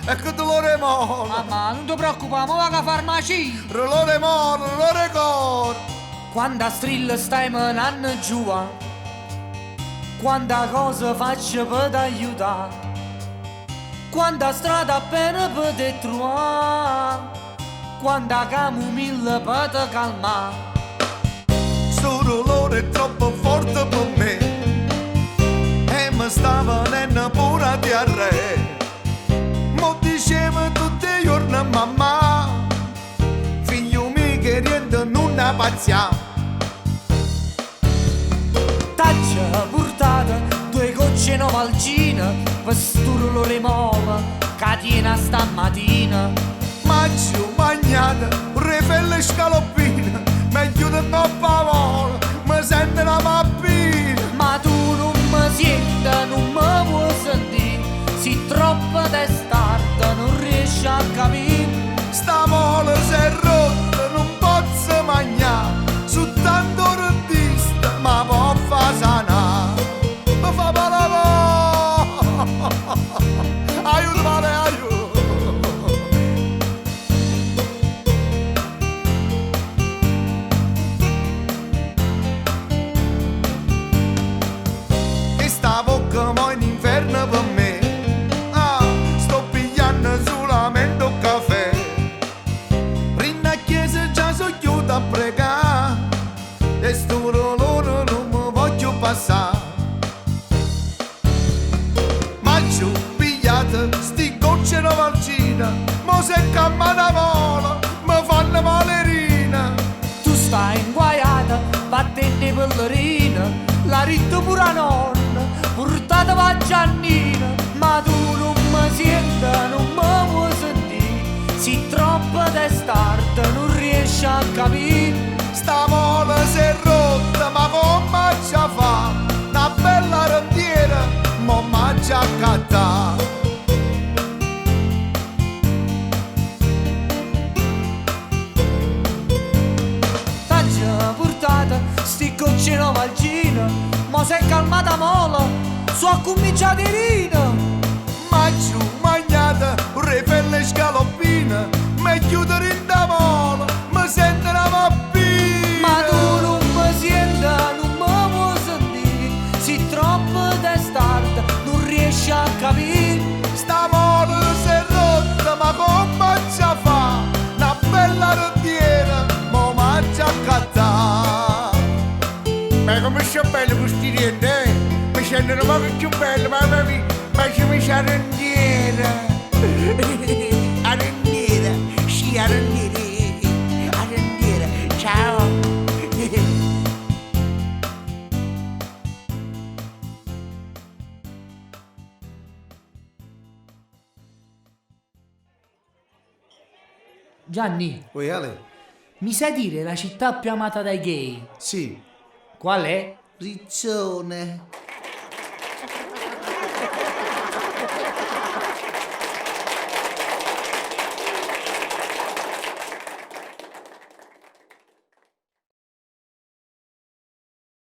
E che dolore 'e mola! Mamma, nun te preoccupà, mo vaco 'a farmacia! Dolore 'e mola, dolore 'e core! Quanta strille stai menanno Giuvà Quanta cosa faccio pe t'aiutà Quanta strada appena pe te truvà Quanta camomilla pe te calmà Stu dolore è troppo forte pe me E me sta venenno pure 'a diarrea M' 'o diceva tutt' 'e juorne mammà Figlio mio ch' 'e diente nun 'a pazzià. T'aggio purtato doje gocce 'e Novalgina pe stu dulore 'e mola ca tiene 'a stammatina. M'aggio magnato doje felle 'e scaloppine, meglio de 'ncopp' 'a mola, me sento na mappina. Ma tu nun me siente, nun me vuò sentì, si troppo testarda, nun riesce a capì. Sta mola s'è rotta, nun pozzo magnà, Sultanto 'o dentista m' 'a po' fa sanà. Me fa male 'a mola! Aiuto male, aiuto! Chesta vocca mo è n'inferno pe me. Ah, sto piglianno sulamente 'o cafè. Dint' 'a chiesa già so ghiuto a pregà e stu dolore nun me vo cchiù passà. M'aggio pigliato sti gocce 'e Novalgina, mo se cammana vola, me fanno male 'e rine. Tu stai 'nguaiata, vattenne 'e Pellerine, l'ha ditto pure 'a nonna, purtateve a Giannina, ma tu nun me siente, nun me vuò sentì, si troppo testarda, nun riesce a capì. Sta mola s'è rotta, ma comme aggia fa? Na bella rentiera, mo m'aggia accattà. T'aggio purtato sti gocce 'e Novalgina, mo s'è calmata 'a mola, so' accumminciate 'e rine. M'aggio magnato doje felle 'e scaloppine, m'è ghiuto dint' 'a mola, me sento na mappina. Ma tu nun me siente, nun me vuò sentì, si troppo testarda, nun riesce a capì. Sta mola s'è rotta, ma comme aggia fa? Na bella rentiera, mo m'aggia accattà. Ma comme so' belle cu sti diente, eh? Mi sento nu poco cchiù bello, mamma mia, ma ci mi sa rendiera. A rendiera, sì, a rendiera, a rendiera. Ciao. Gianni. Uè Ale. Mi sai dire la città più amata dai gay? Sì. Qual è? Riccione.